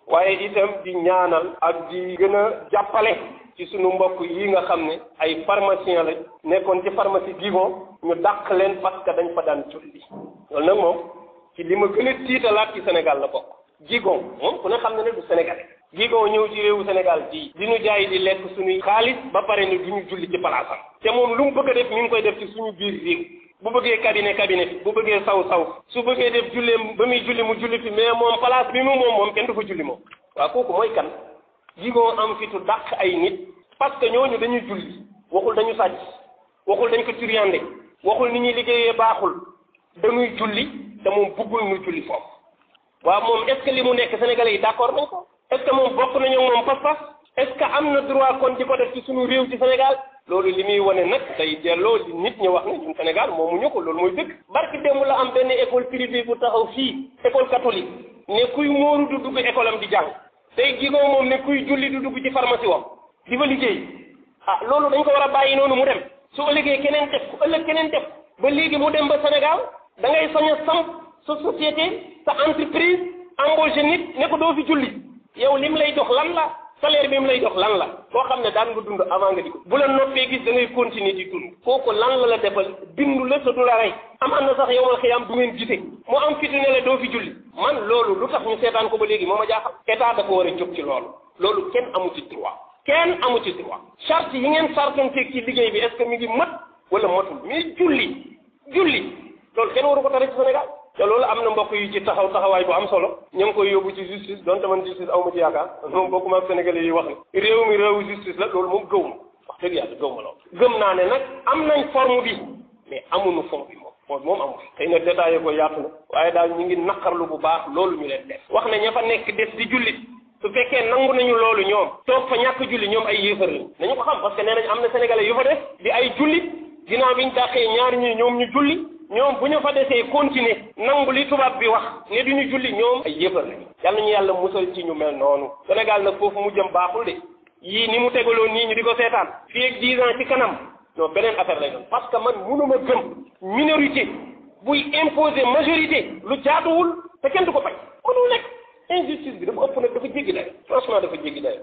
waaye itam di ñaanal ak di gën a jàppale ci sunu mbokk yi nga xam ne ay pharmacien lañ nekkoon ci pharmacie Guigon ñu dàq leen parce que dañ fa daan julli loolu nag moom ci li ma gën a tiitalaat ci Sénégal la bokk. Guigon moom ku ne xam ne du Sénégalais Guigon ñëw ci réewu Sénégal bii di ñu jaay di lekk suñuy xaalis ba pare ne du ñu julli ci palaasam te moom lu mu bëgg a def mi ngi koy def ci suñu biir réew bu bëggee cabinet fi bu bëggee saw su bëggee def julleem ba muy julli mu julli fi mais moom place bi moom kenn du fa julli moom waaw kooku mooy kan Guigon am fitu dàq ay nit parce que ñooñu dañuy julli waxul dañu sàcc waxul dañ ko turiyande waxul ni ñuy liggéeyee baaxul dañuy julli te moom bëggul ñu julli foofu waaw moom est-ce que li mu nekk sénégalais yi d'accord nañ ko est-ce que moom bokk nañu moom pas-pas est-ce que am na droit kon di ko def ci suñu réew ci Sénégal loolu li muy wane nag day delloo li nit ñi wax ne ñun Sénégal moomuñu ko loolu mooy dëgg barki démb la am benn école privée bu taxaw fii école catholique ne kuy móoru du dugg école am di jàng tey Guigon moom ne kuy julli du dugg ci pharmacie wam di fa liggéey loolu dañ ko war a bàyyi noonu mu dem su ëllëgee keneen def ku ëllëg keneen def ba léegi mu dem ba Sénégal da ngay sañ a samp sa société sa entreprise embauché nit ne ko doo fi julli yow lim lay jox lan la salaire bi mu lay jox lan la boo xam ne daan nga dund avant nga di ko bu la noppee gis da ngay continuer di dund kooku lan la defal bindu la sa du la rey am na sax yow mal xiyaam du ngeen gise mu am fitu ne la doo fi julli man loolu lu tax ñu seetaan ko ba léegi moo ma jaaxal état dafa war a jóg ci loolu kenn amu ci droit charte yi ngeen sartanteeg ci liggéey bi est-ce que mi ngi mat wala matul mais julli loolu kenn waru ko tere ci Sénégal te loolu am na mbokk yu ci taxawaay bu am solo ñu ngi koy yóbbu ci justice donte man justice aw ma ci yaakaar moom bokkuma ak sénégalais yi wax ne réew mi réewu justice la loolu moom gëw ma wax dëgg yàlla gëw ma loolu gëm naa ne nag am nañ forme bi mais amuñu fond bi moom amul xëy na détaillé ko yaatu na waaye daal ñu ngi naqarlu bu baax loolu ñu leen def wax ne ña fa nekk des di jullit su fekkee nangu nañu loolu ñoom toog fa ñàkk julli ñoom ay yéefar lañ nañu ko xam parce que nee nañ am na sénégalais yu fa def di ay jullit ginnaaw biñ dàqee ñaar ñi ñoom ñu julli ñoom bu ñu fa desee continuer nangu li tubaab bi wax ne duñu julli ñoom ay yéefar lañu yal nañu yàlla musal ci ñu mel noonu Sénégal nag foofu mu jëm baaxul de yii ni mu tegaloon nii ñu di ko seetaan fii ak 10 ans ci kanam non beneen affaire lay doon parce que man mënuma gëm minorité buy imposer majorité lu jaaduwul te kenn du ko fay mënul nekk injustice bi dafa ëpp nag dafa jéggi dayo franchement dafa jéggi dayo